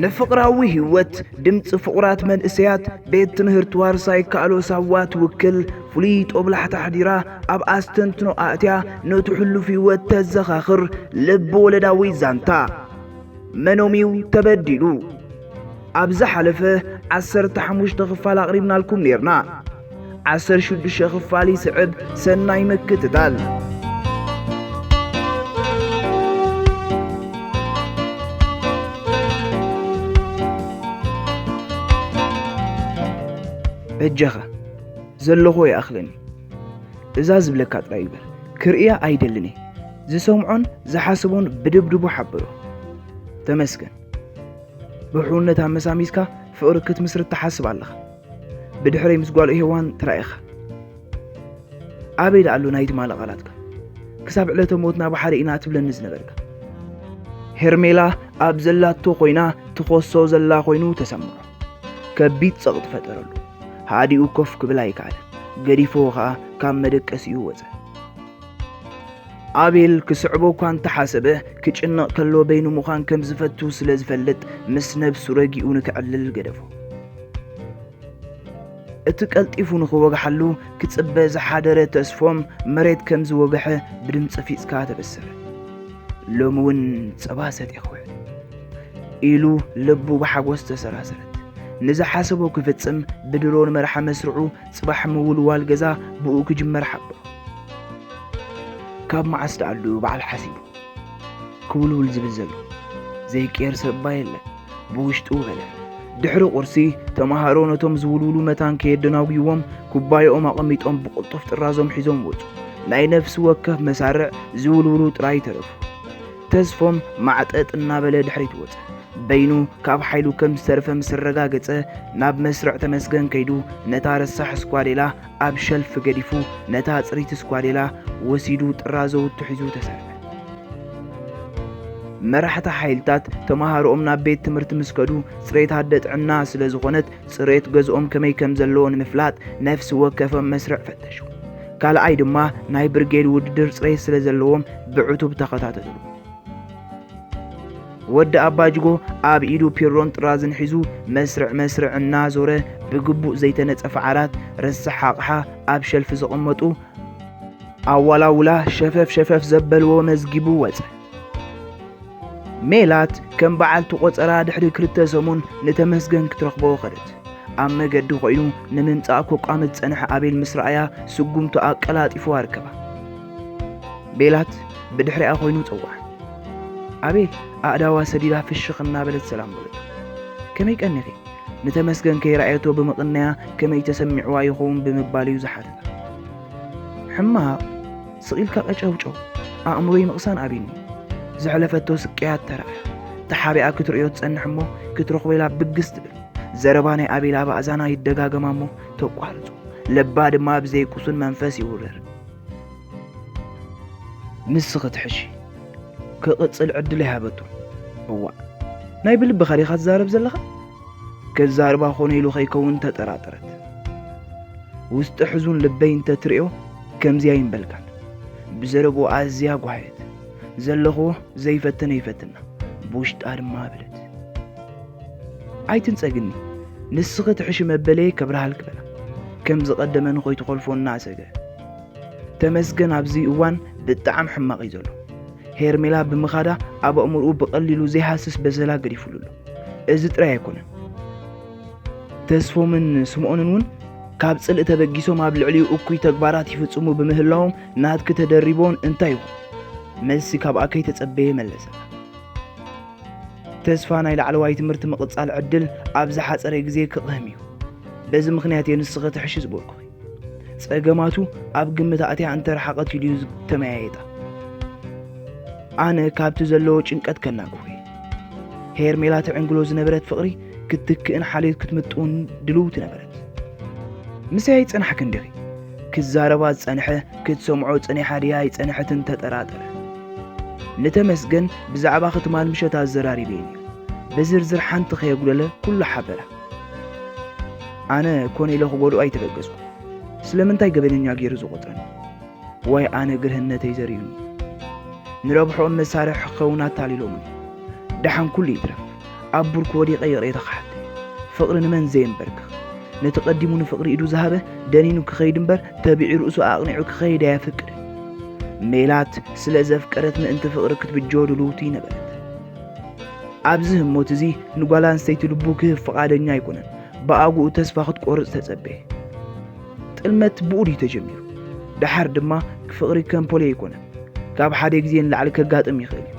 ንፍቕራዊ ህይወት ድምፂ ፍቑራት መንእሰያት ቤት ትምህርቲ ዋርሳይ ካእሎ ሳዋ ትውክል ፍሉይ ጦብላሕታ ኣሕዲራ ኣብ ኣስተንትኖ ኣእትያ ነቲ ሕሉፍ ህይወት ተዘኻኽር ልቢ ወለዳዊ ዛንታ። መኖምዩ ተበዲሉ? ኣብ ዝሓለፈ ዓሰርተ ሓሙሽተ ክፋል ኣቕሪብናልኩም ኔርና። ዓሰርተ ሽዱሽተ ክፋል ይስዕብ። ሰናይ ምክትታል። በጃኻ ዘለኹ ይኣኽለኒ። እዛ ዝብለካ ጥራይ ይበል። ክርእያ ኣይደልን እየ። ዝሰምዖን ዝሓስቦን ብድብድቡ ሓብሮ። ተመስገን። ብሕውነት ኣመሳሚስካ ፍቕሪ ክትምስርት ትሓስብ ኣለኻ። ብድሕረይ ምስ ጓል ሄዋን ተራኢኻ። ኣበይ ደኣ ኣሎ ናይ ትማሊ ቃላትካ? ክሳብ ዕለተ ሞትና ብሓደ ኢና ትብለኒ ዝነበርካ። ሄርሜላ ኣብ ዘላቶ ኮይና ትኾሶ ዘላ ኮይኑ ተሰምዖ። ከቢድ ጸቕጢ ፈጠረሉ። ሃዲኡ ኮፍ ክብል ኣይከኣለን። ገዲፍዎ ከኣ ካብ መደቀሲኡ ወጸ። ኣቤል ክስዕቦ እኳ እንተሓሰበ፣ ክጭነቕ ከሎ በይኑ ምዃን ከም ዝፈቱ ስለ ዝፈልጥ፣ ምስ ነብሱ ረጊኡ ንክዕልል ገደፎ። እቲ ቀልጢፉ ንኽወግሓሉ ክጽበ ዝሓደረ ተስፎም፣ መሬት ከም ዝወግሐ ብድምጺ ፊጽካ ተበሰረ። "ሎሚ እውን ጸባ ሰትየ ክውዕል" ኢሉ ልቡ ብሓጎስ ተሰራሰረት። ንዝሓሰቦ ክፍጽም ብድሮ ንመርሓ መስርዑ ጽባሕ ምውልዋል ገዛ ብኡ ክጅመር ሓብሮ። ካብ መዓስ ደኣሉ በዓል ሓሲቡ ክውልውል ዝብል ዘሎ? ዘይቅየር ሰብ እባ የለን። ብውሽጡ በለ። ድሕሪ ቁርሲ ተማሃሮ ነቶም ዝውልውሉ መታን ከየደናጉይዎም ኩባያኦም ኣቐሚጦም ብቕልጡፍ ጥራዞም ሒዞም ወጹ። ናይ ነፍሲ ወከፍ መሳርዕ ዝውልውሉ ጥራይ ተረፉ። ተስፎም ማዕጠጥ እናበለ ድሕሪት ወጸ። በይኑ ካብ ሓይሉ ከም ዝተረፈ ምስ ኣረጋገጸ፣ ናብ መስርዕ ተመስገን ከይዱ ነታ ረሳሕ ስኳዴላ ኣብ ሸልፍ ገዲፉ፣ ነታ ጽርይቲ ስኳዴላ ወሲዱ ጥራዞ ውትሒዙ ተሰርዐ። መራሕቲ ሓይልታት ተማሃሮኦም ናብ ቤት ትምህርቲ ምስ ከዱ፣ ጽሬት ኣደ ጥዕና ስለ ዝኾነት፣ ጽሬት ገዝኦም ከመይ ከም ዘለዎ ንምፍላጥ ነፍሲ ወከፎም መስርዕ ፈተሹ። ካልኣይ ድማ ናይ ብርጌድ ውድድር ጽሬት ስለ ዘለዎም ብዕቱብ ተኸታተሉ። ወዲ ኣባጅጎ ኣብ ኢዱ ፒሮን ጥራዝን ሒዙ መስርዕ መስርዕ እናዞረ ብግቡእ ዘይተነጸፈ ዓራት፣ ረሳሕ ኣቕሓ፣ ኣብ ሸልፍ ዝቕመጡ ኣዋላውላ ሸፈፍ ሸፈፍ ዘበልዎ መዝጊቡ ወጸ። ሜላት ከም በዓልቲ ቆጸራ ድሕሪ ክልተ ሰሙን ንተመስገን ክትረኽቦ ከደት። ኣብ መገዲ ኮይኑ ንምምጻእ ኮቋምት ዝጸንሐ ኣቤል ምስ ረኣያ ስጉምቱ ኣቀላጢፉ ኣርከባ። ቤላት ብድሕሪኣ ኮይኑ ጸውዓ። ኣቤል ኣእዳዋ ሰዲዳ ፍሽኽ እናበለት ሰላም በለቶ። "ከመይ ቀኒኺ?" ንተመስገን ከይረኣየቶ ብምቕናያ ከመይ ተሰሚዕዋ ይኸውን ብምባል እዩ ዝሓተታ። "ሕማቕ፣ ስቕ ኢልካ ቀጨውጨው፣ ኣእምሮይ ምቕሳን ኣቢኒ። ዘሕለፈቶ ስቅያት ተራእያ። ተሓቢኣ ክትርእዮ ትጸንሕ እሞ ክትረኽቦ ኢላ ብግስ ትብል። ዘረባ ናይ ኣቤል ኣብ ኣእዛና ይደጋገማ እሞ ተቋርጾ። ልባ ድማ ብዘይ ቁሱን መንፈስ ይውረር። ንስኺ ትሕሺ፣ ክቕጽል ዕድል ኣይሃበቶ። እዋእ፣ ናይ ብልብኻ ዲኻ ትዛረብ ዘለኻ?" ከዛርባ ኾነ ኢሉ ከይከውን ተጠራጠረት። ውስጢ ሕዙን ልበይ እንተ ትርእዮ ከምዚ ኣይምበልካን። ብዘረብኡ ኣዝያ ጓህየት። ዘለኽዎ ዘይፈትን ኣይፈትና፣ ብውሽጣ ድማ በለት። "ኣይትንጸግኒ፣ ንስኺ ትሕሺ መበለየ ከብርሃልኪ" በላ። ከም ዝቐደመ ንኸይትኾልፎ እናሰገ። ተመስገን ኣብዚ እዋን ብጣዕሚ ሕማቕ እዩ ዘሎ። ሄርሜላ ብምኻዳ ኣብ ኣእምሮኡ ብቐሊሉ ዘይሃስስ በሰላ ገዲፉሉ ኣሎ። እዚ ጥራይ ኣይኮነን። ተስፎምን ስምኦንን እውን ካብ ጽልኢ ተበጊሶም ኣብ ልዕሊኡ እኩይ ተግባራት ይፍጽሙ ብምህላዎም ናትኪ ተደሪቦን እንታይ ይኹን? መልሲ ካብኣ ከይተጸበየ መለሰ። ተስፋ ናይ ላዕለዋይ ትምህርቲ ምቕጻል ዕድል ኣብ ዝሓጸረ ግዜ ክቕህም እዩ። በዚ ምኽንያት እየ ንስኺ ትሕሺ ዝበልኩኺ። ጸገማቱ ኣብ ግምት ኣእትያ እንተረሓቐት ኢሉ እዩ ዝተመያየጣ። ኣነ ካብቲ ዘለዎ ጭንቀት ከናግፎ እየ። ሄርሜላ ተዕንግሎ ዝነበረት ፍቕሪ ክትትክእን ሓልዮት ክትምጥውን ድልውቲ ነበረት። "ምስያ ኣይጸናሕክን ዲኺ?" ክዛረባ ዝጸንሐ ክትሰምዖ ጸኒሓ ድያ ኣይጸንሐትን ተጠራጠረ። ንተመስገን ብዛዕባኺ ትማል ምሸት ኣዘራሪበዮ ነይረ። ብዝርዝር ሓንቲ ከየጉደለ ኩሉ ሓበራ። ኣነ ኮነ ኢለ ክጎድኦ ኣይተበገስኩ። ስለምንታይ ገበነኛ ገይሩ ዝቆጽረኒ? ዋይ ኣነ ግርህነተይ ዘርዩኒ። ንረብሕኦም መሳርሒ ክኸውን ኣታሊሎምኒ። ደሓን ኩሉ ይትረፍ። ኣብ ብርኩ ወዲቐ ይቕሬታ ክሓተይ። ፍቕሪ ንመን ዘየንበርክኽ? ነቲ ቀዲሙ ንፍቕሪ ኢዱ ዝሃበ ደኒኑ ክኸይድ እምበር፣ ተቢዑ ርእሱ ኣቕኒዑ ክኸይድ ኣየፍቅድን። ሜላት ስለ ዘፍቀረት ምእንቲ ፍቕሪ ክትብጆ ድልውቲ ነበረት። ኣብዚ ህሞት እዚ ንጓል ኣንስተይቲ ልቡ ክህብ ፍቓደኛ ኣይኮነን። ብኣግኡ ተስፋ ክትቆርጽ ተጸበየ። ጥልመት ብኡ ድዩ ተጀሚሩ? ደሓር ድማ ፍቕሪ ከም ፖሊ ኣይኮነን። ካብ ሓደ ግዜ ንላዕሊ ከጋጥም ይኽእል እዩ።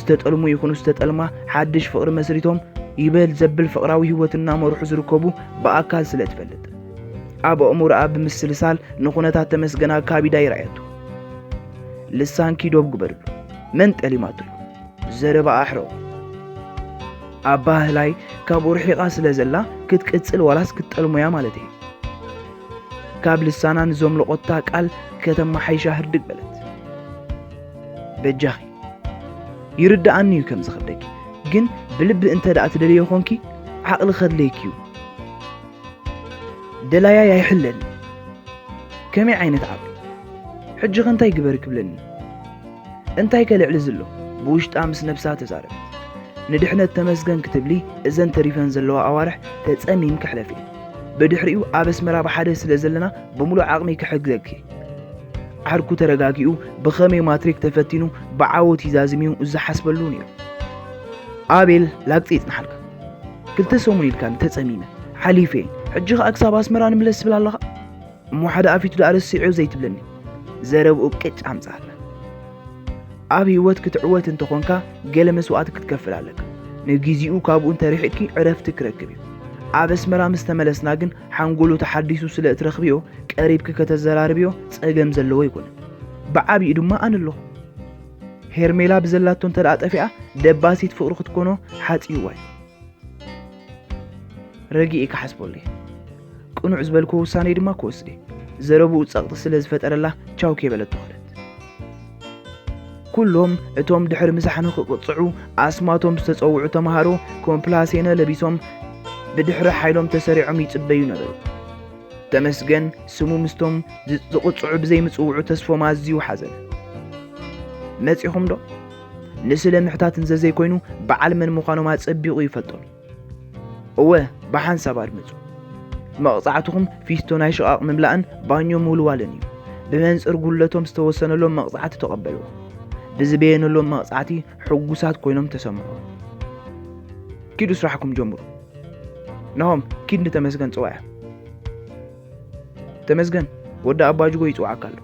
ዝተጠልሙ ይኹኑ ዝተጠልማ ሓድሽ ፍቕሪ መስሪቶም ይበል ዘብል ፍቕራዊ ህይወት እናመርሑ ዝርከቡ ብኣካል ስለ ትፈልጥ። ኣብ ኣእምሮኣ ብምስልሳል ንኹነታት ተመስገን ኣካቢዳ ይረኣየቶ። ልሳንኪ ዶብ ግበርሉ። መን ጠሊማትሉ? ዘረባ ኣሕረቑ። ኣባህላይ ካብኡ ርሒቓ ስለ ዘላ ክትቅጽል ዋላስ ክትጠልሞያ ማለት እየ። ካብ ልሳና ንዘምለቖታ ቃል ከተማሓይሻ ህርድግ በለት። በጃኺ፣ ይርድኣኒ እዩ ከም ዝኸብደኪ፣ ግን ብልቢ እንተ ደኣ ትደልዮ ኾንኪ ዓቕሊ ከድለየኪ እዩ። ደላያይ ኣይሕለኒ። ከመይ ዓይነት ዓቕሊ? ሕጂ ኸ እንታይ ግበሪ ክብለኒ? እንታይ ከ ልዕሊ ዝሎ? ብውሽጣ ምስ ነብሳ ተዛረበት። ንድሕነት ተመስገን ክትብሊ እዘን ተሪፈን ዘለዋ ኣዋርሕ ተጸሚም ክሕለፍ እየ። ብድሕሪኡ ኣብ ኣስመራ ብሓደ ስለ ዘለና ብምሉእ ዓቕሚ ክሕግዘኪ። ዓርኩ ተረጋጊኡ ብኸመይ ማትሪክ ተፈቲኑ ብዓወት ይዛዝም እዩ ዝሓስበሉ ነይሩ። ኣቤል ላግጺ ይጽንሓልካ። ክልተ ሰሙን ኢልካኒ ተጸሚመ ሓሊፈ እየ። ሕጂ ኸኣ ክሳብ ኣስመራ ንምለስ ትብል ኣለኻ? እሞ ሓደ ኣፊቱ ደኣ ረሲዑ ዘይትብለኒ። ዘረብኡ ቅጭ ኣምጽኣላ። ኣብ ህይወት ክትዕወት እንተኾንካ ገለ መስዋእቲ ክትከፍል ኣለካ። ንግዜኡ ካብኡ እንተርሒቕኪ ዕረፍቲ ክረክብ እዩ። ኣብ ኣስመራ ምስ ተመለስና ግን ሓንጎሉ ተሓዲሱ ስለ እትረኽብዮ ቀሪብኪ ከተዘራርብዮ ጸገም ዘለዎ ኣይኮነን። ብዓቢኡ ድማ ኣነ ኣለኹ። ሄርሜላ ብዘላቶ እንተ ደኣ ጠፊኣ ደባሲት ፍቕሩ ክትኮኖ ሓጺእዋ እዩ። ረጊኤ ክሓስበሉ እየ። ቅኑዕ ዝበልክዎ ውሳኔ ድማ ክወስድ እየ። ዘረብኡ ጸቕጢ ስለ ዝፈጠረላ ቻው ከይበለት ተኸደት። ኩሎም እቶም ድሕሪ ምሳሕ ንኽቕጽዑ ኣስማቶም ዝተጸውዑ ተማሃሮ ኮምፕላሴነ ለቢሶም ብድሕሪ ሓይሎም ተሰሪዖም ይጽበዩ ነበሩ። ተመስገን ስሙ ምስቶም ዝ-፣ ዝቕጽዑ ብዘይምጽውዑ ተስፎም ኣዝዩ ሓዘነ። መጺኹም ዶ? ንስለ ምሕታት እንዘዘይኮይኑ በዓል መን ምዃኖም ኣጸቢቑ ይፈልጦም። እወ፣ ብሓንሳብ ኣድምጹ። መቕጻዕትኹም ፊስቶ ናይ ሽቓቕ ምምላእን ባኞ ምውልዋልን እዩ። ብመንጽር ጉለቶም ዝተወሰነሎም መቕጻዕቲ ተቐበልዎ። ብዝበየነሎም መቕጻዕቲ ሕጉሳት ኮይኖም ተሰምዑ። ኪዱ ስራሕኩም ጀምሩ። ናሆም፣ ኪድ ንተመስገን ጽዋያ። ተመስገን፣ ወዲ ኣባጅጎ ይጽውዓካ ኣሎ፣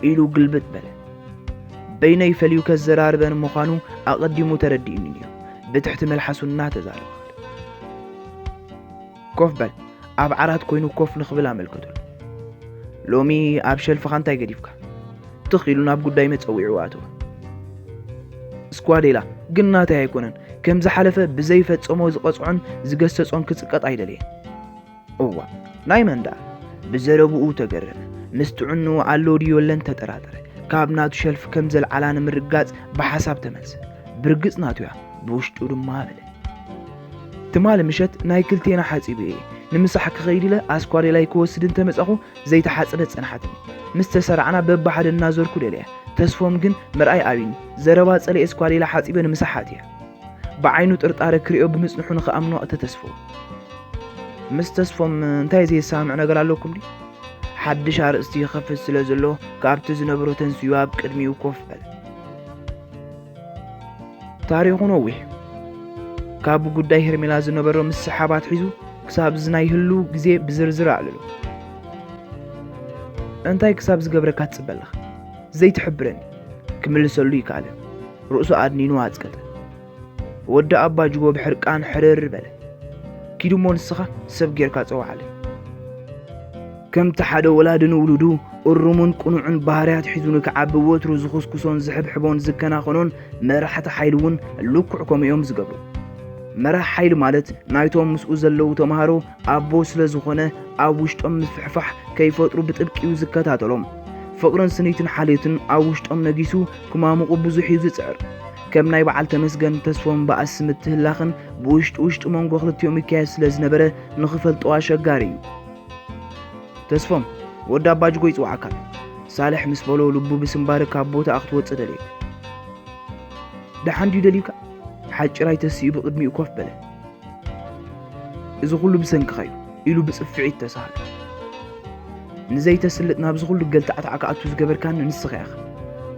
ኢሉ ግልብጥ በለ። በይነይ ፈልዩ ከዘራርበን ምዃኑ ኣቐዲሙ ተረዲኡኒ ነይሩ። ብትሕቲ መልሓሱ እናተዛረበ ከደ። ኮፍ በል፣ ኣብ ዓራት ኮይኑ ኮፍ ንኽብል ኣመልከተሉ። ሎሚ ኣብ ሸልፍኻ እንታይ ገዲፍካ? ትኽ ኢሉ ናብ ጉዳይ መጸዊዕኡ ኣተወ። ስኳዴላ ግን ናተይ ኣይኮነን። ከም ዝሓለፈ ብዘይፈጸሞ ዝቐጽዖን ዝገሰጾን ክጽቀጥ ኣይደለየን። እዋ፣ ናይ መን ደኣ? ብዘረብኡ ተገረመ። ምስ ጥዕንኡ ኣሎ ድዩ የለን ተጠራጠረ። ካብ ናቱ ሸልፍ ከም ዘልዓላ ንምርጋጽ ብሓሳብ ተመልሰ። ብርግጽ ናቱ እያ፣ ብውሽጡ ድማ በለ። ትማሊ ምሸት ናይ ክልቴና ሓጺበ እየ። ንምሳሕ ክኸይድ ኢለ ኣስኳዴላይ ክወስድ እንተመጻኹ ዘይተሓጽበት ጸንሓትኒ። ምስ ተሰራዕና በብሓደ እናዞርኩ ደልየ። ተስፎም ግን ምርኣይ ኣብዩኒ። ዘረባ ጸሊኤ ኣስኳዴላ ሓጺበ ንምሳሕ ኣትየ። ብዓይኑ ጥርጣረ ክሪኦ ብምጽንሑ ንኽኣምኖ እተተስፎ። ምስ ተስፎም እንታይ ዘየሰማምዕ ነገር ኣለኩም ድዩ? ሓድሽ ኣርእስቲ ይኸፍት ስለ ዘሎ ካብቲ ዝነበሮ ተንስዩ ኣብ ቅድሚኡ ኮፍ በለ። ታሪኹ ነዊሕ። ካብ ጉዳይ ሄርሜላ ዝነበሮ ምስሕሓብ ኣትሒዙ ክሳብ እዚ ናይ ህሉው ግዜ ብዝርዝር ኣዕልሎ። እንታይ ክሳብ ዝገብረካ ትጽበ ኣለኻ? ዘይትሕብረኒ። ክምልሰሉ ይከኣለን። ርእሱ ኣድኒኑ ኣጽቀጠ። ወዲ ኣባ ጅጎ ብሕርቃን ሕርር በለ። ኪድ እሞ ንስኻ ሰብ ጌርካ ጸውዓለይ። ከምቲ ሓደ ወላዲ ንውሉዱ እሩሙን ቅኑዕን ባህርያት ሒዙ ንክዓቢ ወትሩ ዝኹስኩሶን ዝሕብሕቦን ዝከናኸኖን መራሕቲ ሓይሊ እውን ልክዕ ከምኡ እዮም ዝገብሩ። መራሕ ሓይሊ ማለት ናይቶም ምስኡ ዘለዉ ተምሃሮ ኣቦ ስለ ዝኾነ ኣብ ውሽጦም ምፍሕፋሕ ከይፈጥሩ ብጥብቂ እዩ ዝከታተሎም። ፍቕርን ስኒትን ሓልዮትን ኣብ ውሽጦም ነጊሱ ክማሙቑ ብዙሕ እዩ ዝጽዕር። ከም ናይ በዓል ተመስገን ተስፎም በኣስ ምትህላኽን ብውሽጢ ውሽጢ መንጎ ክልቲኦም ይካየድ ስለ ዝነበረ ንኽፈልጦ ኣሸጋሪ እዩ። ተስፎም፣ ወዲ ኣባ ጅጎ ይጽውዓካ ኣሎ። ሳልሕ ምስ በሎ ልቡ ብስምባሪ ካብ ቦታኣ ክትወጽእ ደለየት። ደሓን ድዩ ደልዩካ? ሓጭራይ ተሲኡ ብቕድሚኡ ኮፍ በለ። እዚ ኩሉ ብሰንክኻ እዩ ኢሉ ብጽፍዒት ተሳሃለ። ንዘይተስልጥ ናብዚ ኩሉ ገልታዕታዕ ክኣቱ ዝገበርካኒ ንስኻ ኢኻ።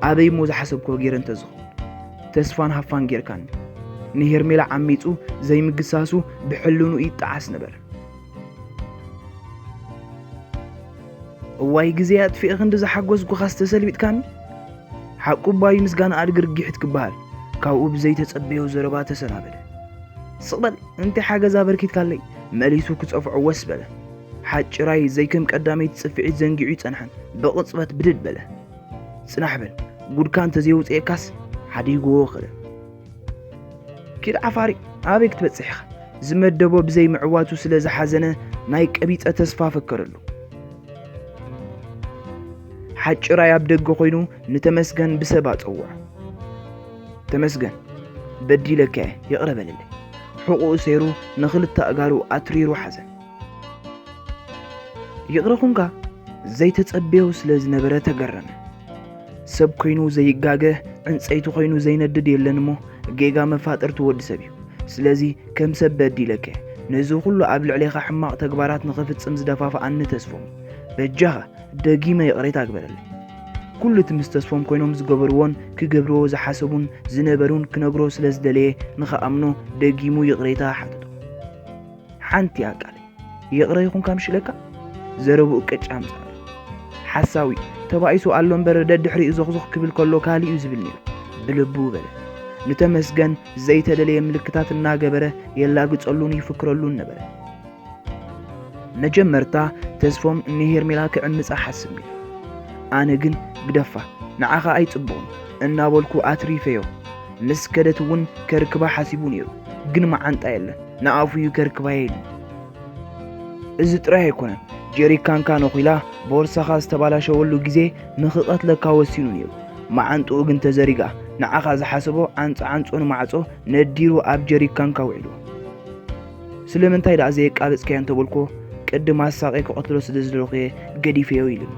ኣበይ እሞ ዝሓሰብክዎ ገይረ እንተዝኸውን? ተስፋን ሃፋን ጌርካኒ። ንሄርሜላ ዓሚጹ ዘይምግሳሱ ብሕልንኡ ይጠዓስ ነበረ። እዋይ ግዜ ኣጥፊኤ ክንዲ ዝሓጎስኩኻስ ተሰልቢጥካኒ። ሓቁ እባ እዩ ምስጋና ኣድጊ ርጊሒት ክበሃል። ካብኡ ብዘይተጸበዮ ዘረባ ተሰናበደ። ስቕ በል፣ እንታይ ሓገዝ ኣበርኪትካለይ? መሊሱ ክጸፍዖ ወስ በለ። ሓጭራይ ዘይከም ቀዳመይቲ ጽፍዒት ዘንጊዑ ይጸንሐን ብቕጽበት ብድድ በለ። ጽናሕ በል፣ ጉድካ እንተዘየውጽኤካስ ሓዲግዎ ከደ። ኪድ ዓፋሪ፣ ኣበይ ክትበጽሕ ኢኻ? ዝመደቦ ብዘይ ምዕዋቱ ስለ ዝሓዘነ ናይ ቀቢጸ ተስፋ ፈከረሉ። ሓጭራይ ኣብ ደገ ኮይኑ ንተመስገን ብሰብ ኣጸውዖ። ተመስገን፣ በዲለካ እየ፣ ይቕረ በልለይ። ሕቑኡ ሰይሩ ንኽልተ ኣእጋሩ ኣትሪሩ ሓዘን። ይቕረ ኹንካ ዘይተጸበዮ ስለ ዝነበረ ተገረመ። ሰብ ኮይኑ ዘይጋገ፣ ዕንጸይቲ ኮይኑ ዘይነድድ የለን እሞ፣ ጌጋ መፋጠርቲ ወዲ ሰብ እዩ። ስለዚ ከም ሰብ በዲለከ፣ ነዚ ኩሉ ኣብ ልዕሌኻ ሕማቕ ተግባራት ንኽፍጽም ዝደፋፍኣኒ ተስፎም፣ በጃኻ ደጊመ ይቕሬታ ግበረለይ። ኩሉ እቲ ምስ ተስፎም ኮይኖም ዝገበርዎን ክገብርዎ ዝሓሰቡን ዝነበሩን ክነግሮ ስለ ዝደለየ ንኽኣምኖ ደጊሙ ይቕሬታ ሓተቶ። ሓንቲ እያ ቃለይ። ይቕረ ይኹንካ ምሽ ኢለካ? ዘረብኡ ቅጭ ኣምጽኣሉ። ሓሳዊ፣ ተባኢሱ ኣሎ እምበር ደድሕሪኡ ዞኽዞኽ ክብል ከሎ ካልእ እዩ ዝብል ነይሩ። ብልቡ በለ። ንተመስገን ዘይተደለየ ምልክታት እናገበረ የላግጸሉን ይፍክረሉን ነበረ። መጀመርታ ተስፎም ንሄርሜላ ክዕምጻ ሓስብ ነይሩ። ኣነ ግን ግደፋ፣ ንዓኻ ኣይጽቡቕን እናበልኩ ኣትሪፈዮ። ምስ ከደት እውን ከርክባ ሓሲቡ ነይሩ፣ ግን መዓንጣ የለን፣ ንኣፉ እዩ ከርክባየ ኢሉ። እዚ ጥራይ ኣይኮነን፣ ጀሪካንካ ነኺላ ቦርሳኻ ዝተባላሸወሉ ግዜ ንኽቐትለካ ወሲኑ ነይሩ። መዓንጥኡ ግን ተዘሪጋ፣ ንዓኻ ዝሓሰቦ ዓንጻ ዓንጾ ንማዕጾ ነዲሩ ኣብ ጀሪካንካ ውዒሉ። ስለምንታይ ደኣ ዘየቃበጽካዮ እንተበልኩዎ፣ ቅድም ኣሳቒ ክቐትሎ ስለ ዝደለኹ እየ ገዲፈዮ ኢሉኒ።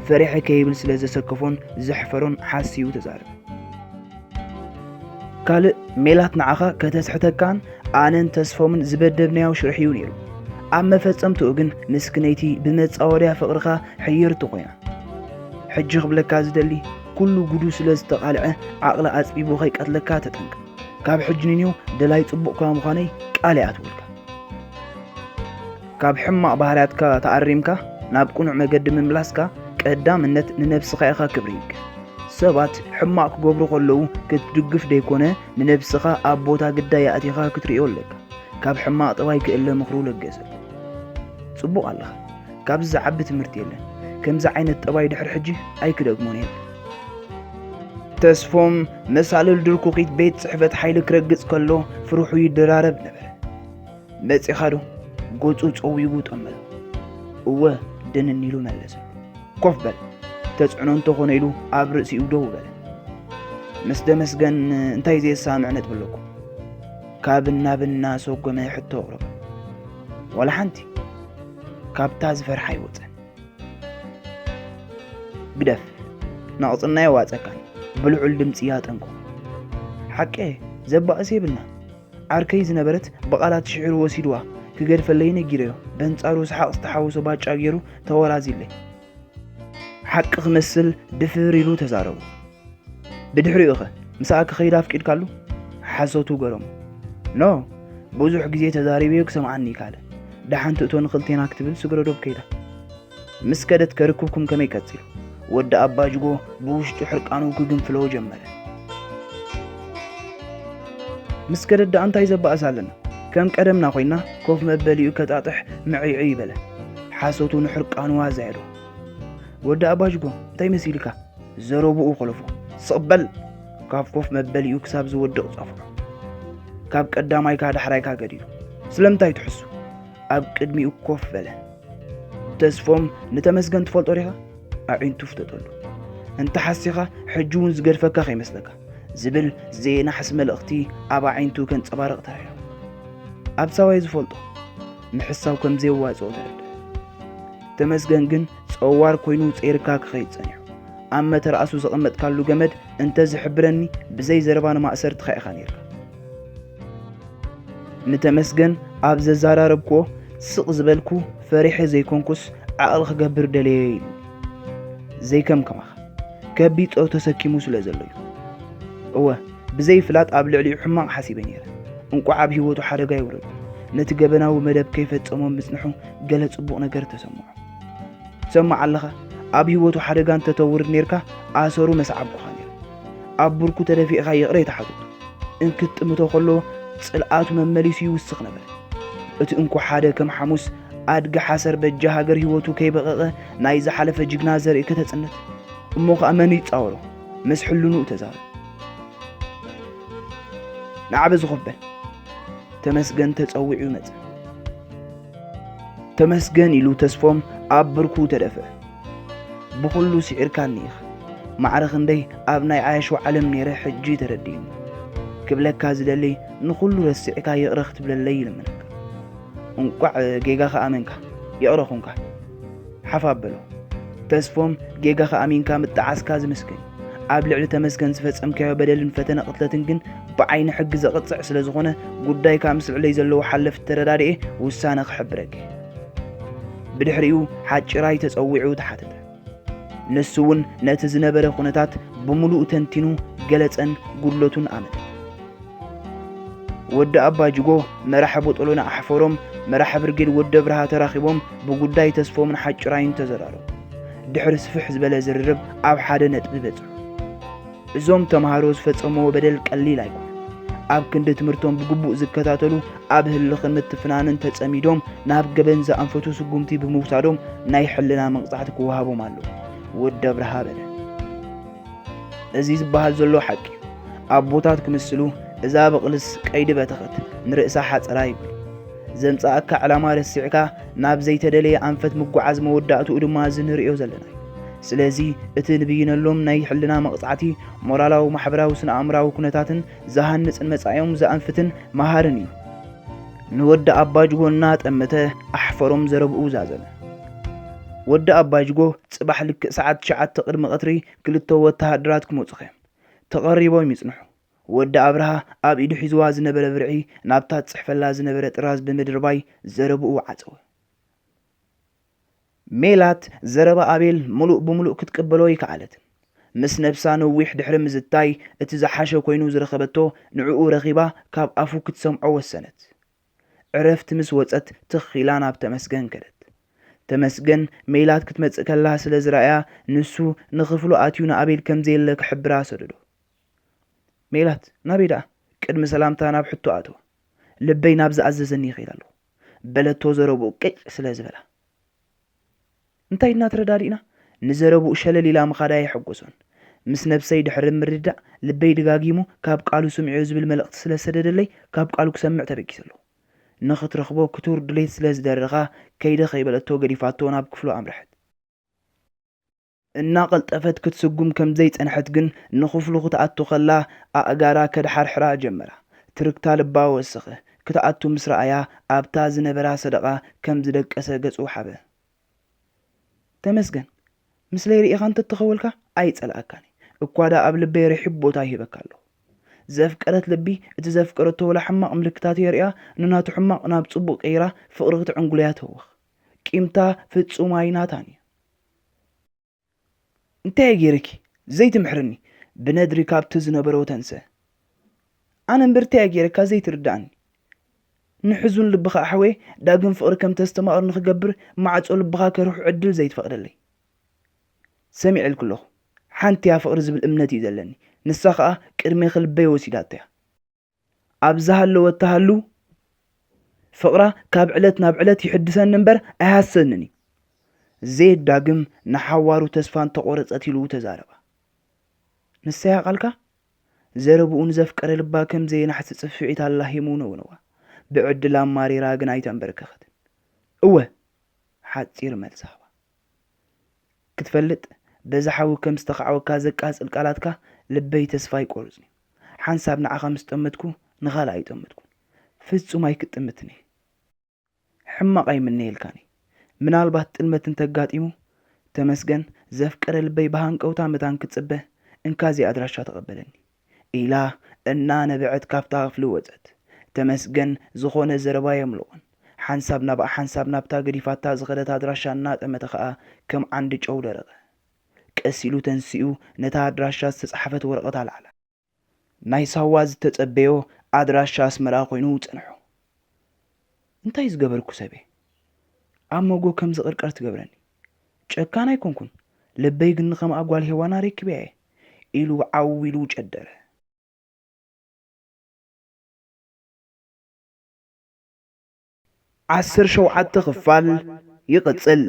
ፈሪሐ ከይብል ስለ ዘሰከፎን ዘሕፈሮን ሓስዩ ተዛረበ። ካልእ ሜላት ንዓኻ ከተስሕተካን ኣነን ተስፎምን ዝበደብናዮ ሽርሒ እዩ ነይሩ። ኣብ መፈጸምትኡ ግን ምስክነይቲ ብመጻወድያ ፍቕርኻ ሕይርቲ ኮይና። ሕጂ ክብለካ ዝደሊ፣ ኩሉ ጉዱ ስለ ዝተቓልዐ ዓቕሊ ኣጽቢቡ ከይቀትለካ ተጠንቀቕ። ካብ ሕጂ ንንዮ ደላይ ጽቡቕካ ምዃነይ ቃል ይኣትወልካ። ካብ ሕማቕ ባህርያትካ ተኣሪምካ ናብ ቅኑዕ መገዲ ምምላስካ ቀዳምነት ንነብስኻ ኢኻ ክብሪ ይግብ። ሰባት ሕማቕ ክገብሩ ከለዉ ክትድግፍ ደይኮነ ንነብስኻ ኣብ ቦታ ግዳይ ኣእቲኻ ክትርእዮ ኣለካ። ካብ ሕማቕ ጠባይ ክእለ ምኽሩ ለገሰ። ጽቡቕ ኣለኻ። ካብዚ ዝዓቢ ትምህርቲ የለን። ከምዚ ዓይነት ጠባይ ድሕሪ ሕጂ ኣይክደግሞን እየ። ተስፎም መሳልል ድርኩኺት ቤት ጽሕፈት ሓይሊ ክረግጽ ከሎ ፍርሑ ይደራረብ ነበረ። መጺኻ ዶ? ገጹ ጸዊጉ ጠመተ። እወ፣ ደንን ኢሉ መለሰ። ኮፍ በል፣ ተጽዕኖ እንተኾነ ኢሉ ኣብ ርእሲኡ ደው በለ። ምስ ተመስገን እንታይ ዘየሳምዕ ነጥቢ ኣለኩም? ካብ እናብ እናሰጎመ ሕቶ ኣቕረበ። ዋላ ሓንቲ። ካብታ ዝፈርሓ ኣይወጸን። ግደፍ፣ ናቕጽና የዋጸካን ብልዑል ድምጺ ኣጠንቀቖ። ሓቂ ዘባእስ የብልና። ዓርከይ ዝነበረት ብቓላት ሽዒሩ ወሲድዋ ክገድፈለይ ነጊረዮ። በንጻሩ ሰሓቕ ዝተሓወሶ ባጫ ገይሩ ተወራዚለይ። ሓቂ ክመስል ድፍር ኢሉ ተዛረቡ። ብድሕሪኡኸ ምሳኣ ክኸይድ ኣፍቂድካሉ? ሓሶቱ ገረሞ። ኖ፣ ብዙሕ ግዜ ተዛሪበዮ ክሰምዓኒ ይካለ። ደሓን ትእቶ ንኽልቴና ክትብል ስግረዶብ ከይዳ። ምስ ከደት ከርክብኩም ከመይ ቀጺሉ? ወዲ ኣባጅጎ ብውሽጡ ሕርቃኑ ክግንፍሎ ጀመረ። ምስ ከደት ደኣ እንታይ ዘባእስ ኣለና? ከም ቀደምና ኮይና ኮፍ መበሊኡ ከጣጥሕ ምዕይዕይ በለ። ሓሶቱ ንሕርቃኑ ኣዛየዶ። ወዲ ኣባጅጎ እንታይ መሲልካ? ዘረብኡ ኮለፎ። ስቕ በል! ካብ ኮፍ መበሊኡ ክሳብ ዝወድቕ ጸፍዖ። ካብ ቀዳማይካ ዳሕራይካ ገዲሉ። ስለምንታይ ትሕሱ? ኣብ ቅድሚኡ ኮፍ በለ። ተስፎም ንተመስገን ትፈልጦ ዲኻ? ኣዒንቱ ፍተጠሉ። እንተ ሓሲኻ ሕጂ እውን ዝገድፈካ ከይመስለካ ዝብል ዘየናሕስ መልእኽቲ ኣብ ኣዒንቱ ከንጸባርቕ ተራእዮ። ኣብ ሳዋይ ዝፈልጦ ምሕሳው ከም ዘየዋጽኦ ተረድእ። ተመስገን ግን ጸዋር ኮይኑ ጸይርካ ክኸይድ ጸኒሑ። ኣብ መተርኣሱ ዘቐመጥካሉ ገመድ እንተ ዝሕብረኒ ብዘይ ዘረባ ንማእሰርትኻ ኢኻ ነይርካ። ንተመስገን ኣብ ዘዛራረብክዎ ስቕ ዝበልኩ፣ ፈሪሐ ዘይኮንኩስ ዓቕሊ ክገብር ደለየ ኢሉ። ዘይከም ከማኻ ከቢድ ጾር ተሰኪሙ ስለ ዘሎ እዩ። እወ፣ ብዘይፍላጥ ኣብ ልዕሊኡ ሕማቕ ሓሲበ ነይረ። እንቋዕ ኣብ ህይወቱ ሓደጋ ይውረዶ። ነቲ ገበናዊ መደብ ከይፈጸሞ ምጽንሑ ገለ ጽቡቕ ነገር ተሰምዖ። ትሰምዕ ኣለኻ? ኣብ ህይወቱ ሓደጋ እንተተውርድ ኔርካ፣ ኣሰሩ መስዓብኩኻ ነይረ። ኣብ ብርኩ ተደፊእካ ይቕረ ኣይትሓትቶ። እንክትጥምቶ ከሎ፣ ጽልኣቱ መመሊሱ ይውስኽ ነበረ። እቲ እንኮ ሓደ ከም ሓሙስ ኣድጊ ሓሰር በጃ ሃገር ህይወቱ ከይበቐቐ ናይ ዝሓለፈ ጅግና ዘርኢ ከተጽንት። እሞ ኸኣ መን ይጻወሮ? ምስ ሕልንኡ ተዛረብ። ንዓ በዚ ኮፍ በል። ተመስገን ተጸዊዑ መጸ። ተመስገን ኢሉ ተስፎም ኣብ ብርኩ ተደፍአ። ብኹሉ ስዒርካኒ ኢኻ። ማዕረ ክንደይ ኣብ ናይ ዓያሹ ዓለም ነይረ ሕጂ ተረዲኡኒ። ክብለካ ዝደሊ ንኹሉ ረሲዕካ ይቕረ ክትብለለይ ይልምነካ። እንቋዕ ጌጋኻ ኣመንካ፣ ይቕረ ኹንካ። ሓፍ ኣበሎ። ተስፎም ጌጋኻ ኣሚንካ ምጥዓስካ ዝምስገን እዩ። ኣብ ልዕሊ ተመስገን ዝፈጸምካዮ በደልን ፈተነ ቅትለትን ግን ብዓይኒ ሕጊ ዘቕጽዕ ስለ ዝኾነ ጉዳይካ ምስ ልዕለይ ዘለዎ ሓለፍቲ ተረዳድኤ ውሳነ ክሕብረኪ። ብድሕሪኡ ሓጭራይ ተጸዊዑ ተሓተተ። ንሱ እውን ነቲ ዝነበረ ኩነታት ብምሉኡ ተንቲኑ ገለጸን ጉድለቱን ኣመተ። ወዲ ኣባ ጅጎ መራሒ ቦጦሎና ኣሕፈሮም መራሒ ብርጌድ ወዲ ኣብርሃ ተራኺቦም ብጉዳይ ተስፎምን ሓጭራይን ተዘራረቡ። ድሕሪ ስፍሕ ዝበለ ዝርርብ ኣብ ሓደ ነጥቢ በጽሑ። እዞም ተምሃሮ ዝፈጸምዎ በደል ቀሊል ኣይኮነን። ኣብ ክንዲ ትምህርቶም ብግቡእ ዝከታተሉ ኣብ ህልኽን ምትፍናንን ተጸሚዶም ናብ ገበን ዝኣንፈቱ ስጉምቲ ብምውሳዶም ናይ ሕልና መቕጻዕቲ ክወሃቦም ኣለዎ። ወዲ ኣብርሃ በለ። እዚ ዝበሃል ዘሎ ሓቂ እዩ። ኣቦታት ክምስሉ እዛ በቕልስ ቀይዲ በተኸት ንርእሳ ሓጸራ ይብሉ። ዘምጻኣካ ዕላማ ረሲዕካ ናብ ዘይተደለየ ኣንፈት ምጉዓዝ መወዳእትኡ ድማ እዚ ንርእዮ ዘለና እዩ። ስለዚ እቲ ንብይነሎም ናይ ሕልና መቕጻዕቲ ሞራላዊ፣ ማሕበራዊ፣ ስነ ኣእምራዊ ኩነታትን ዝሃንጽን መጻኢኦም ዘኣንፍትን መሃርን እዩ። ንወዲ ኣባጅጎ እናጠመተ ኣሕፈሮም ዘረብኡ ዛዘመ። ወዲ ኣባጅጎ ጽባሕ ልክእ ሰዓት ትሽዓተ ቅድሚ ቀትሪ ክልተ ወተሃደራት ክመጹኻ እዮም። ተቐሪቦም ይጽንሑ። ወዲ ኣብርሃ ኣብ ኢዱ ሒዝዋ ዝነበረ ብርዒ ናብታ ትጽሕፈላ ዝነበረ ጥራዝ ብምድርባይ ዘረብኡ ዓጸወ። ሜላት ዘረባ ኣቤል ምሉእ ብምሉእ ክትቅበሎ ኣይከኣለትን። ምስ ነብሳ ነዊሕ ድሕሪ ምዝታይ እቲ ዝሓሸ ኮይኑ ዝረኸበቶ ንዕኡ ረኺባ ካብ ኣፉ ክትሰምዖ ወሰነት። ዕረፍቲ ምስ ወጸት ትኽ ኢላ ናብ ተመስገን ከደት። ተመስገን ሜላት ክትመጽእ ከላ ስለ ዝረኣያ ንሱ ንኽፍሉ ኣትዩ ንኣቤል ከም ዘየለ ክሕብራ ሰደዶ። ሜላት ናበይ ደኣ? ቅድሚ ሰላምታ ናብ ሕቶ ኣተወ። ልበይ ናብ ዝኣዘዘኒ ይኸይድ ኣለኹ በለቶ ዘረብኡ ቅጭ ስለ ዝበላ። እንታይ ኢልና ተረዳዲእና? ንዘረብኡ ሸለል ኢላ ምኻዳ ኣየሐጎሶን። ምስ ነብሰይ ድሕሪ ምርድዳእ ልበይ ደጋጊሙ ካብ ቃሉ ስምዕዮ ዝብል መልእኽቲ ስለ ዝሰደደለይ ካብ ቃሉ ክሰምዕ ተበጊሰ ኣለኹ። ንኽትረኽቦ ክቱር ድሌት ስለ ዝደረኻ ከይደ ከይበለቶ ገዲፋቶ ናብ ክፍሉ ኣምርሐት። እናቐልጠፈት ክትስጉም ከም ዘይጸንሐት ግን ንኽፍሉ ክትኣቱ ከላ ኣእጋራ ከድሓርሕራ ጀመራ። ትርግታ ልባ ወሰኸ። ክትኣቱ ምስ ረኣያ ኣብታ ዝነበራ ሰደቓ ከም ዝደቀሰ ገጹ ሓበ። ተመስገን፣ ምስለይ ርኢኻ እንተተኸወልካ ኣይጸልኣካን እኳ ደኣ ኣብ ልበይ ርሒብ ቦታ ይህበካ ኣለኹ። ዘፍቀረት ልቢ እቲ ዘፍቀረቶ ወላ ሕማቕ ምልክታት የርእያ ንናቱ ሕማቕ ናብ ጽቡቕ ቀይራ ፍቕሪ ክትዕንጉለያ ትህወኽ። ቂምታ ፍጹም ኣይናታን እዩ። እንታይ እየ ገይረኪ ዘይትምሕርኒ? ብነድሪ ካብቲ ዝነበሮ ተንሰ። ኣነ እምበር እንታይ እየ ገይረካ ዘይትርድኣኒ? ንሕዙን ልብኻ ኣሕወየ ዳግም ፍቕሪ ከም ተስተማቕር ንኽገብር ማዕጾ ልብኻ ከርሑ ዕድል ዘይትፈቕደለይ። ሰሚዐልኪ ኣለኹ። ሓንቲ እያ ፍቕሪ ዝብል እምነት እዩ ዘለኒ። ንሳ ኸኣ ቅድሜኺ ልበይ ወሲዳቶ እያ። ኣብ ዝሃለወት ትሃሉ ፍቕራ ካብ ዕለት ናብ ዕለት ይሕድሰኒ እምበር ኣይሃስሰንን እዩ። ዜድ ዳግም ንሓዋሩ ተስፋ እንተቖረጸት ኢሉ ተዛረባ። ንሳ እያ ቃልካ? ዘረብኡ ንዘፍቀረ ልባ ከም ዘየናሕሲ ጽፍዒት ኣላሂሙ ነውነዋ። ብዕድል ኣማሪራ ግን ኣይተንበርከኸትን። እወ፣ ሓጺር መልሲ ሃባ። ክትፈልጥ፣ በዚ ሓዊ ከም ዝተኻዕወካ ዘቃጽል ቃላትካ ልበይ ተስፋ ኣይቆርጽን እዩ። ሓንሳብ ንዓኻ ምስ ጠመትኩ ንኻልእ ኣይጠመትኩን። ፍጹም ኣይክጥምትን እየ። ሕማቕ ኣይምነየልካን እየ። ምናልባት ጥልመት እንተጋጢሙ፣ ተመስገን ዘፍቀረ ልበይ ብሃንቀውታ መታን ክጽበ፣ እንካ እዚ ኣድራሻ ተቐበለኒ። ኢላ እናነበዐት ካብታ ክፍሊ ወጸት። ተመስገን ዝኾነ ዘረባ የምልቖን። ሓንሳብ ናብኣ ሓንሳብ ናብታ ገዲፋታ ዝኸደት ኣድራሻ እናጠመተ ኸኣ ከም ዓንዲ ጨው ደረቐ። ቀስ ኢሉ ተንሲኡ ነታ ኣድራሻ ዝተጻሕፈት ወረቐት ኣልዓላ። ናይ ሳዋ ዝተጸበዮ ኣድራሻ ኣስመራ ኮይኑ ጸንሖ። እንታይ ዝገበርኩ ሰበ? ኣብ መጎ ከም ዝቕርቀር ትገብረኒ። ጨካን ኣይኮንኩን፣ ልበይ ግን ከም ኣጓል ሄዋን ኣረኪበያ እየ ኢሉ ዓው ኢሉ ጨደረ። ዓሰርተ ሸውዓተ ክፋል ይቕጽል።